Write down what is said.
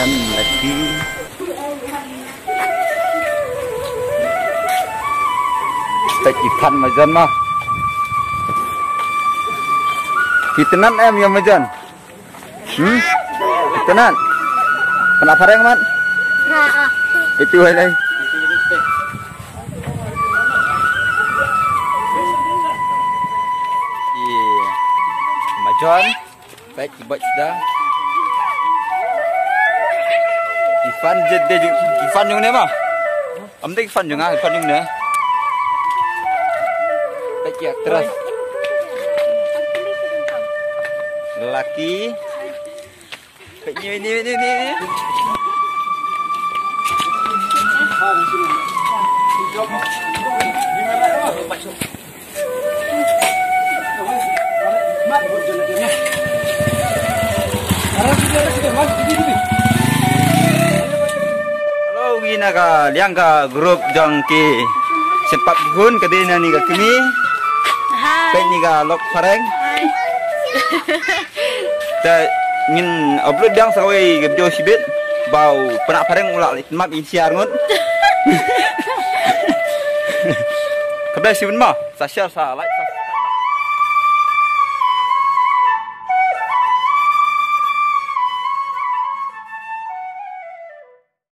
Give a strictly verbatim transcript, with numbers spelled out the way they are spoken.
Hmm, laki. Peit i Phan Majon ma. Itynnad em ïa Majon. Hmm? Itynnad. Pynah phareng mat. Itu ai dai. Ïa. Majon. Peit ki bach da. I Phan jait de ju-, i Phan jong ne ma. Am de i Phan jong nga, i Phan jong ne. Peit ki aktris. Laki. Peit ni, ni, ni, ni, ni. Hello, ngi na ka liang ka group jong ki sngewbha ki hun ka dei na ni ka kmie. Hai. Peit ni ka lok phareng. Hai. Te ngin upload biang sa kawei ka video shibit. Ba u pynah phareng u la leit map in share ngut. Khublei shibun ma, sa share sa like.